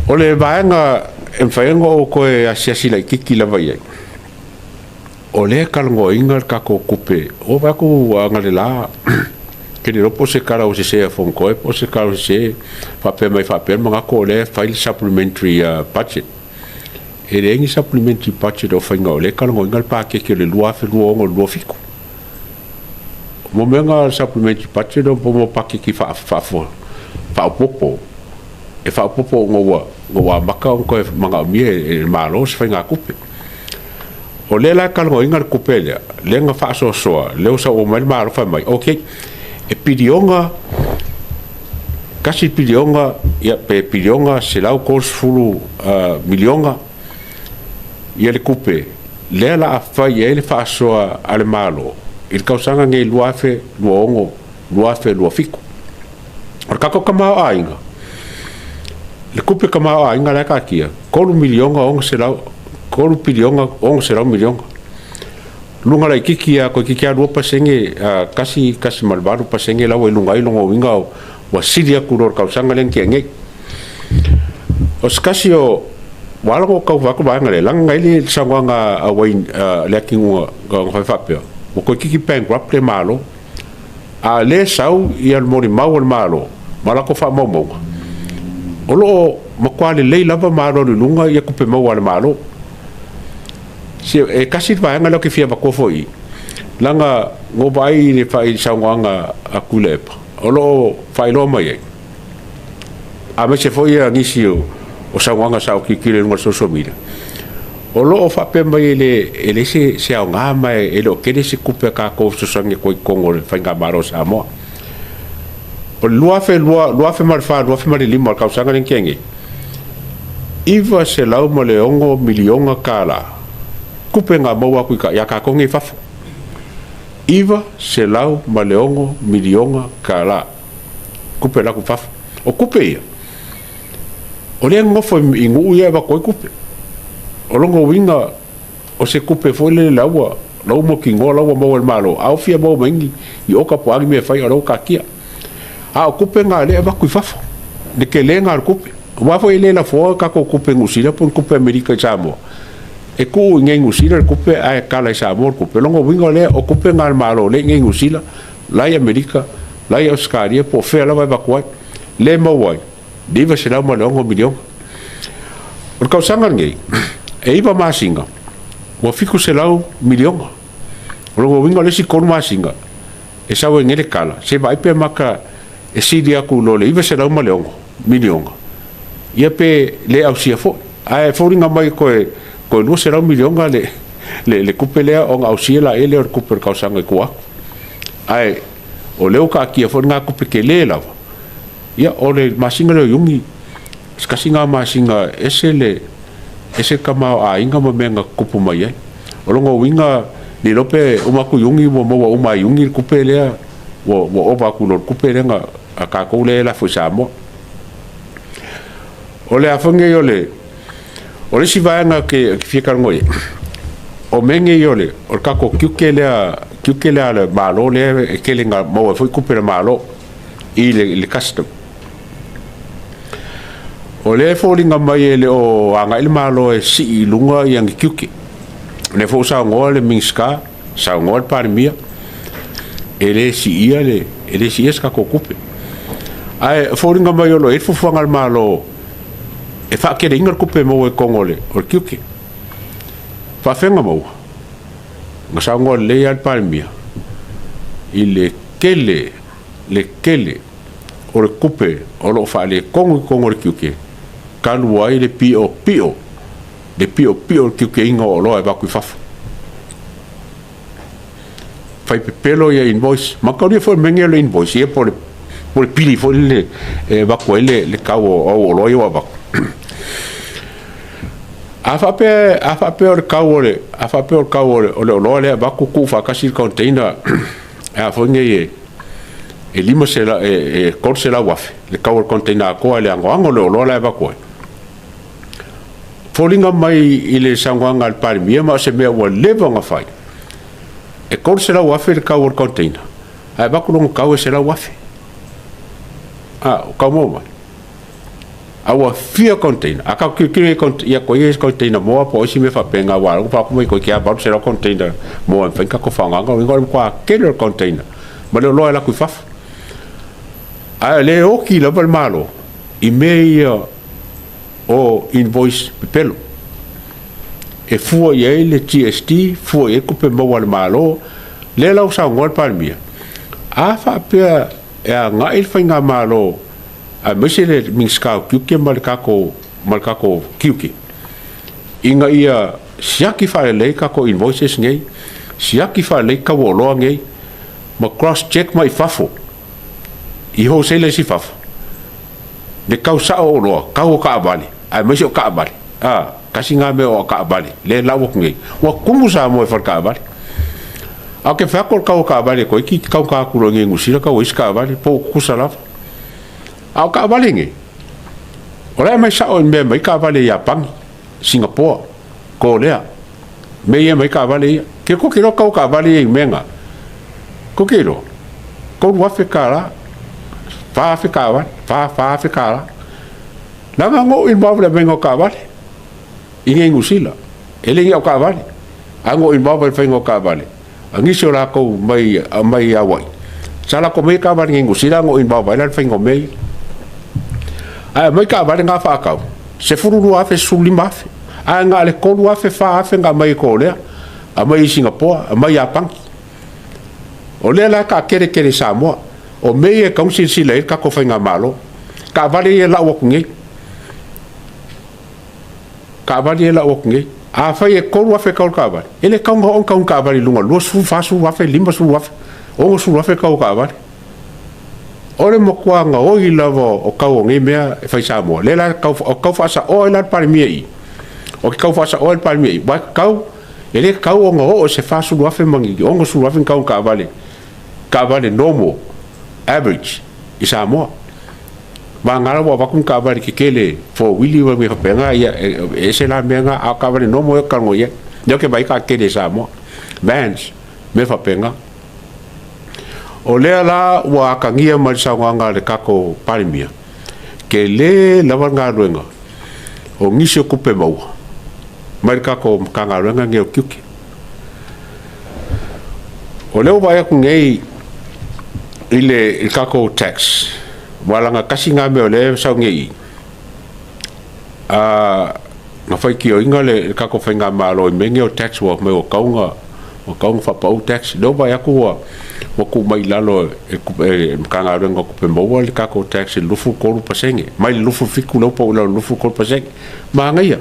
O le vaega e mafai ai ona ou toe asiasi laitiiti lava i ai, o lea e talanoaina le tatou tupe, ua ou vaai atu analeila, ou te le iloa po o se tala ua sese a Fonotoe po o se tala ua sese, faapea mai faapea le manatu o lea e fai le Supplementary Budget. E leai ni Supplementary Budget o faia o lea e talanoaina le paketi o le 2026/2027. Mo mea na o le Supplementary Budget o mo paketi faaopoopo, e faaopoopo ona ua amata ona toe manaomia e le Malo se faigatupe. O lea la e talanoaina le tupe lea, lea na faasoasoa, lea ua saunoa mai le Malo fai mai, okay, e piliona, 1 piliona pe piliona 130 miliona ia le tupe lea la a fai ai le faasoa a le Malo i le tausaga nei 2026 2027. O le tatou tamaoaiga, le tupe tamaoaiga la e taatia, 3 miliona 600, 3 piliona 600 miliona. Luga laitiiti lava, toeitiiti lava 2%, 1.8% la ua i luga ai lona uiga ua sili atu i lo le tausaga lea na tea nei. O se tasi o, ua ala ona ou tau fai atu le vaega lea, leaga na i ai le saunoaga a Wayne Leatinuu na fai faapea, ua toeitiiti bankrupt le Malo. A o lea e sau le molimau a le Malo ma latou faamaumauga, o lo o matua lelei lava ma alualu i luga tupe maua a le Malo. E tasi le vaega lea ou te fia avatua foi i i, leaga na ou vaai i le saunoaga a Tuilaepa, o lo o faailoa mai ai, aemaise foi nisi o saunoaga sa ou tilotilo i luga o le social media, o lo o faapea mai e leai se aoga ma e le o tele se tupe a tatou e fesoasoani atu ai i totonu o le faigamalo a Samoa. O le 2004 2005, le tausaga lea na tea nei, $906 miliona tupe na maua atu ia tatou nei i fafo. $906 miliona tupe alu atu i fafo. O tupe ia, o lea e nonofo i nuu ia e avatu ai tupe. O lona uiga, o se tupe foi lele la ua mautinoa la ua maua e le Malo, a ua fia maua mai ni oka po o a ni mea e fai, o la ua taatia. A o tupe na o lea e avatu i fafo, le tele lena o le tupe. Aua foi e le lafoa tatou tupe Niu Sila po o ni tupe Amerika i Samoa. E tuu i inei i Niu Sila le tupe ae kala i Samoa le tupe. O lona uiga lea, o tupe na a le Malo o lea e i inei i Niu Sila, la i Amerika, la i Ausetalia po o fea lava e avatu ai, lea e maua ai le $906 miliona. O le tausaga lenei, e 9 masina, ua 700 miliona. O lona uiga o le isi 3 masina, e sau ai nei le tala, se i vaai pe mata e sili atu i lo le 906 miliona, ia pe le ausia foi. Ae foliga mai toe 200 miliona le tupe lea ona ausia laia lea o le tupe o le tausaga i tua atu. Ae o lea ua taatia foi lena tupe tele lava, ia o le masina lea o Iuni, se tasi lena masina e ese le ese le tamaoaiga ma mea na tutupu mai ai. O lona uiga, le iloa pe uma atu Iuni ua maua uma e Iuni le tupe lea ua ova atu i lo le tupe lea a tatou lea e lafo i Samoa. O le a foi nei o le isi vaega ou te fia talanoa i ai, o mea nei o le tatou tiute lea a le Malo lea e tele ina maua ai foi tupe a le Malo i le custom. O lea e foliga mai e le o agai le Malo e sii i luga ni tiute. O lea foi ua saunoa le Minisita, saunoa le Palemia, e le siia se tatou tupe. Ae foliga mai o lo o i ai le fuafuaga a le Malo e faateleina le tupe e maua i totonu o le tiute. E faapefea ona maua? Na saunoa lelei lava le Palemia i le tele, le tele o le tupe o lo o faaletonu i totonu o le tiute talu ai le piopio, le piopio o le tiuteina o oloa e avatu i fafo. Fai pepelo ia invoice. Mataulia foi le mea lenei o le invoice, ia po o le pili foi lele e avatu ai le tau o au oloa ia ua avatu. A faapea, a faapea o le tau o le, a faapea o le tau o le oloa lea e avatu tuufaatasi le container, a foi nei e 500, e 300,000 le tau o le container atoa i le anoano o le oloa la e avatu ai. Foliga mai i le saunoaga a le Palemia ma o se mea ua leva ona fai, e 300,000 le tau o le container, ae avatu lona tau e 100,000. A, o tau maua mai. A ua fia container, a tatou tilotilo i ia koe ia container moa po o isi mea faapena aua o lea ua faaopo mai koe ia 800 container moa e mafai ona tatou faaaogaina, o lona uiga o le matua tele o le container ma le oloa e alu atu i fafo. Ae le oti lava le Malo i mea ia o invoice pepelo e fua i ai le GST, fua i ai tupe maua a le Malo. Lea la ua saunoa le Palemia, a faapea e agai le faigamalo aemaise le Minisita o Tiute ma le tatou ma le tatou tiute ina ia siaki faalelei tatou invoices nei, siaki faalelei tau o oloa nei ma cross check mai fafo i wholesalers i fafo le tau sao o oloa, tau o taavale aemaise o taavale, a, tasi lena mea o taavale lea e lau atu nei, ua tumu Samoa i faletaavale. Ae ou te fai atu o le tau o taavale toeitiiti taugata atu loa i inei i Niu Sila tau o isi taavale po ua tutusa lava. A o taavale nei, o la e aumai sao i mea mai taavale i Iapani, Singapoa, Kolea, mea ia e aumai taavale ia. Ke tou te iloa tau o taavale ia i mea na? Tou te iloa? $3,000, $4,000 taavale, $4,000 tala. Leaga na oo i le aumaiga o taavale i inei i Niu Sila. E le ni autaavale, ae na oo i le faiga o taavale a nisi o latou mai mai Hawaii. Sa latou aumaia taavale i Niu Sila na oo involve ai la le faiga o mea ia. Ae aumai taavale na faatau, $12,000, $15,000. Ae na o le $3,000, $4,000 na aumai i Korea, aumai i Singapoa, aumai i Iapani. O lea la e taatele tele i Samoa. O mea ia e tatau ona silasila i ai le tatou faigamalo. Taavale ia e lau atu nei, taavale ia e lau atu nei. Afai e $3,000 le tau o le taavale, e le tatau ona oo ni tau o ni taavale i luga o le $20,000, $40,000, $50,000, $60,000 le tau o taavale. O le matua gaoi lava o tau o nei mea e fai i Samoa, lea la e tau faasaoa ai la le Palemia i i. Ou te tau faasaoa ai le Palemia i i, aua e tatau, e le tatau ona oo i se $40,000 ma ni $60,000 ni tau o ni taavale, taavale normal, average i Samoa. Vagana ua avatu ni taavale tetele 4 wheel ma mea faapena, ia e ese la mea na, a o taavale normal ia ou te talanoa i ai. Lea ou te vaai taatele i Samoa, vans, mea faapena. O lea la ua atagia mai le saunoaga a le tatou Palemia, tele lava le galuega o nisi o tupe maua mai le tatou Matagaluega lenei o Tiute. O lea ua vaai atu nei i le tatou tax, aua leaga tasi lena mea o lea e sau nei i i, na faitioina le tatou faigamalo i mea nei o tax ua fai mai ua tatau ona ua tatau ona faapau tax. O lea ua vaai atu ua tuu mai i lalo e le Matagaluega o Tupe Maua le tatou tax i le 23%, mai le 27 lea ua pau i lalo i le 23%. Manaia!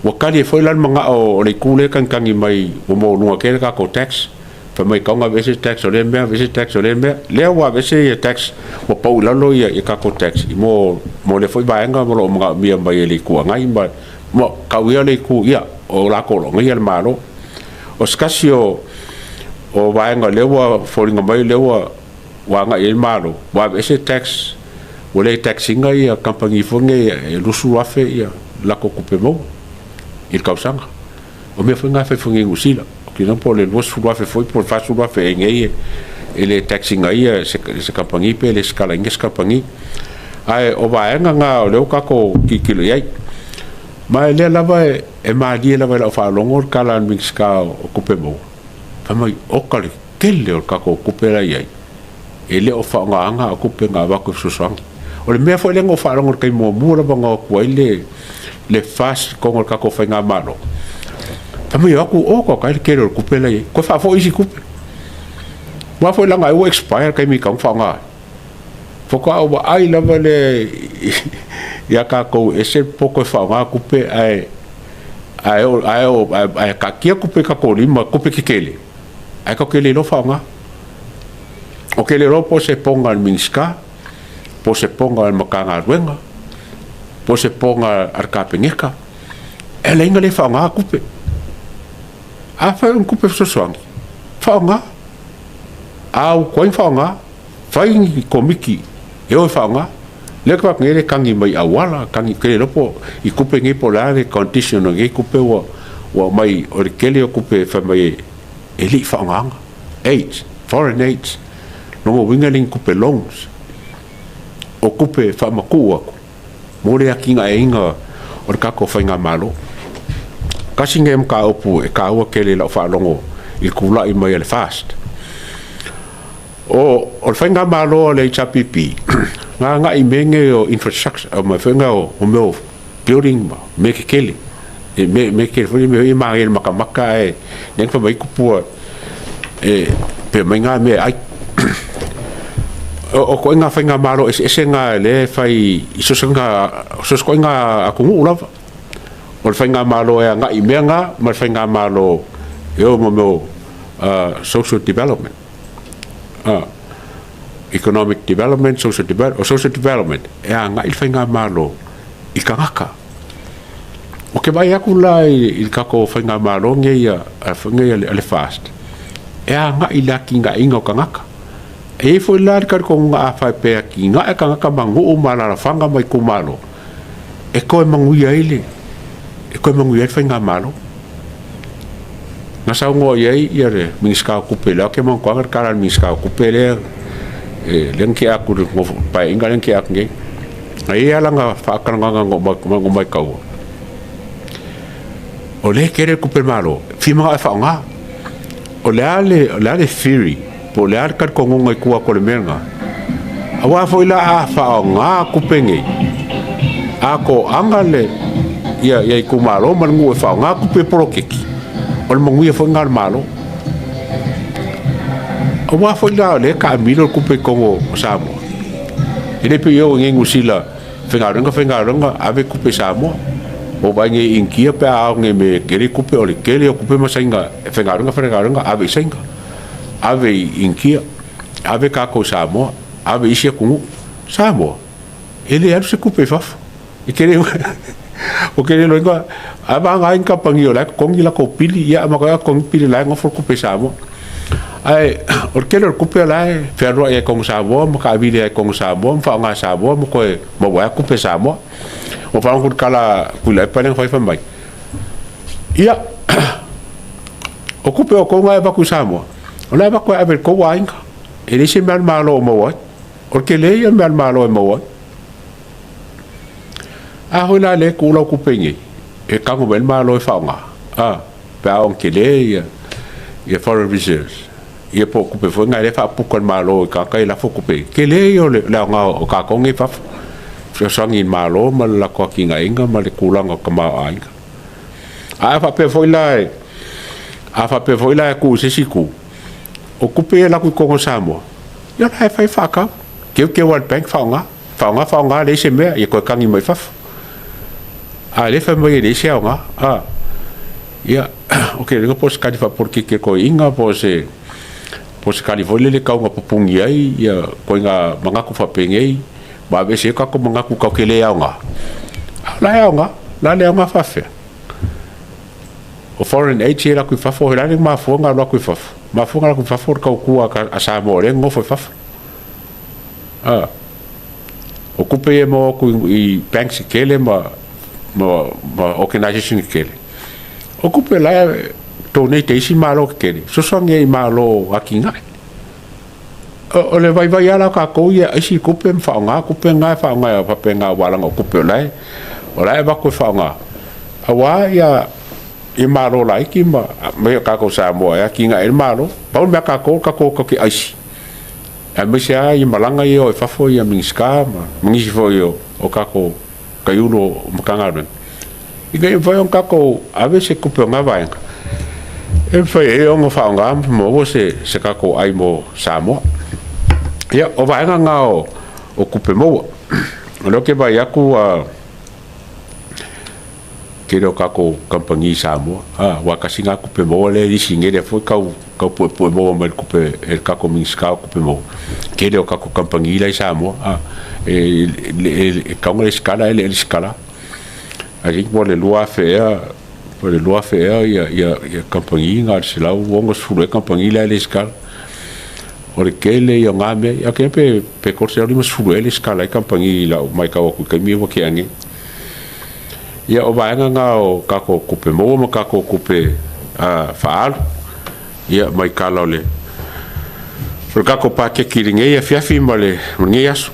Ua tali ai foi la le manao o le itu lea e tagitagi mai ua maualuga tele le tatou tax, fai mai e tatau ona aveese le tax o lea mea, aveese le tax o lea mea. Lea ua aveese ia tax ua pau i lalo ia tatou tax mo lea foi vaega o lo o manaomia mai e le Itu Agai ma tau ia le itu, ia, o latou o lo o agaia le Malo. O se tasi o vaega o lea ua foliga mai o lea ua agai i ai le Malo, ua aveese tax, ua le tax ina ia kamupani foi nei e $20,000 latou tupe maua i le tausaga. O mea foi na e fai foi nei i Niu Sila. Ou te iloa po o le $20,000 foi po o le $40,000 ea nei e le tax ina ai se kamupani pe lesitala ina se kamupani. Ae o vaega na o lea ua tatou tilotilo i ai. Ma o lea lava e malie lava i lau faalogo le tala a le Minisita o Tupe Maua, fai mai, oka le tele o le tatou tupe la e i ai, e le o faaaogaina au tupe na avatu e fesoasoani. O le mea foi lea na ou faalogo i le taimi muamua lava na o atu ai le FAST i totonu o le tatou faigamalo, fai mai e o atu oka oka ai le tele o le tupe la e i ai, toe faafoi isi tupe. Aua foi leaga ai ua expire le taimi e tatau ona faaaoga ai. Faatoa ou vaai lava lea ia tatou e ese le poto e faaaoga tupe ae ae taatia tupe i tatou lima, tupe tetele, ae tatou te le iloa faaaoga. Ou te le iloa po o se poga a le Minisita, po o se poga a le Matagaluega, po o se poga a le Kapeneta, e ala ai ona le faaaoga tupe. Afai o ni tupe fesoasoani, faaaoga. A ua tuai ona faaaoga, fai ni komiti e o e faaaoga. Lea ou te vaai atu nei e tagi mai i auala, tagi, ou te le iloa po i tupe nei po o le a le condition o nei tupe ua aumai, o le tele o tupe fai mai e le i faaaogaina. Aids, foreign aids, lona uiga e le o ni tupe loans, o tupe e faamatuu atu. mo le atinaeina o le tatou faigamalo. Tasi lenei o mataupu e taua tele i lau faalogo i le tulai mai a le FAST. O le faigamalo a le HRPP, na agai i mea nei o infrastructure, o mea foi nei o mea o building ma mea tetele, mea tetele foi nei mea manaia i le matamata ae lea na fai mai ai tupua e pe aumai na mea e ai. O ituaiga faigamalo eseese na lea e fai i so o se ituaiga atunuu lava. O le faigamalo e agai i mea na ma le faigamalo e o ma mea o social development. Economic development, social development, o social development e agai le faigamalo i tagata. Ou te vaai atu la i le tatou faigamalo lenei a le FAST, e agai i le atinaeina o tagata. E i ai foi la le talitonuga a faapea e atinae tagata ma nuu ma alaalafaga ma itumalo, e toe manuia ai le, e toe manuia ai le faigamalo. Na saunoa i ai le Minisita o Tupe, lea ou te manatua le tala a le Minisita o Tupe lea, lea na tea atu i le Paeaiga lea na tea atu nei. Na i ai lava lana faatalanoaga na ou mataua, o lea e tele le tupe a le Malo, e fia manao e faaaoga. O le a le theory po o le a le talitonuga i tua atu o le mea lena? Aua foi la a faaaoga tupe nei, a toaga le ia itumalo ma le nuu e faaaoga tupe poloketi, o le manuia foi lena o le Malo. Aua foi la o lea e taamilo le tupe i totonu o Samoa. E le pei o i inei i Niu Sila, faigaluega faigaluega ave tupe i Samoa. Ua ou vaai nei i Initia pe a ao nei me tele tupe, o le tele o tupe ma Saina e faigaluega faigaluega ave i Saina, ave i Initia, ave tatou i Samoa, ave i isi atunuu. Samoa, e le alu se tupe i fafo. E tele ou te le iloa a vaga ai ni kamupani o la e totogi latou pili, ia a matua totogi pili o la e nofo le tupe i Samoa. Ae o le tele o le tupe o la e fealuai ai i totonu o Samoa ma taavili ai i totonu o Samoa ma faaaoga e Samoa ma toe maua ai tupe a Samoa. Ua faalogo atu i le tala a Tuilaepa lea na fai fai mai, ia, o tupe a outou na e avatu i Samoa, o la e avatu e ave i le tou aiga, e leai se mea a le Malo o maua ai. O le tele ia o le mea a le Malo e maua ai. A foi la lea e tuu lau tupe i inei, e tago mai ai le Malo e faaaoga, a, pe a oo ina tele ia foreign reserves, ia po o tupe foi na lea e faapuka e le Malo i tagata ia e lafo tupe i ai, tele ia o le aoga o tatou nei i fafo, fesoasoani i le Malo ma le latou atinaeina ma le tulaga o le tamaoaiga. Ae a faapea foi la e, a faapea foi la e tuu i se isi itu, o tupe ia e alu atu i totonu o Samoa, ia o la e fai faatau, teuteu lava e le bank faaaoga. Faaaoga faaaoga leai se mea, ia toe tagi mai fafo. A lea fai mai e leai se aoga. A, ia, ou te le iloa po o se tali faapolokiki a toeaiina po o se, po o se tali foi lele e tau ina pupuni ai ia ituaiga manatu faapenei ma aveese ai o tatou manatu tatou te le aoga. A o la e aoga, o le a le aoga faapefea? O foreign aids ia e alu atu i fafo, o le a le mafua ona alu atu i fafo? Mafua ona alu atu i fafo o le tautua a Samoa o lea e nonofo i fafo. A, o tupe ia e maua atu i banks tetele ma organization tetele, o tupe la e donate e isi Malo tetele, fesoasoani ai i Malo atinae. O le vaivai lava la o tatou ia e aisi tupe ma faaaoga tupe na e faaaoga faapena aua leaga o tupe o la e o la e avatu e faaaoga aua ia ia Malo laiti ma o tatou Samoa e atinae ai le Malo. Pau le mea a tatou o tatou te aisi. Aemaise lava i malaga ia e o i fafo ia Minisita ma nisi foi o tatou taiulu o Matagaluega, ina ia mafai ona tatou ave se tupe o na vaega e mafai ai ona faaaoga ma maua se tatou ai mo Samoa. Ia, o vaega na o tupe maua. O lea ou te vaai atu ua tele o tatou kamupani i Samoa, aua tasi lena tupe maua lea e lisi nei, lea foi tau tau puepue maua mai le tupe e le tatou Minisita o Tupe Maua, tele o tatou kamupani la i Samoa, e tatau ona lesitala ae le lesitala. I think po o le 2000 ea, po o le 2000 ea ia kamupani, na o le 160 ea kamupani la e lesitala. O le tele ia o na mea, ou te iloa pe 350 ea e lesitala ai kamupani i lau matau atu i taimi ia ua tea nei. Ia, o vaega na o tatou tupe maua ma tatou tupe faaalu, ia, mai tala o le tatou paketi i lenei afiafi ma lenei aso.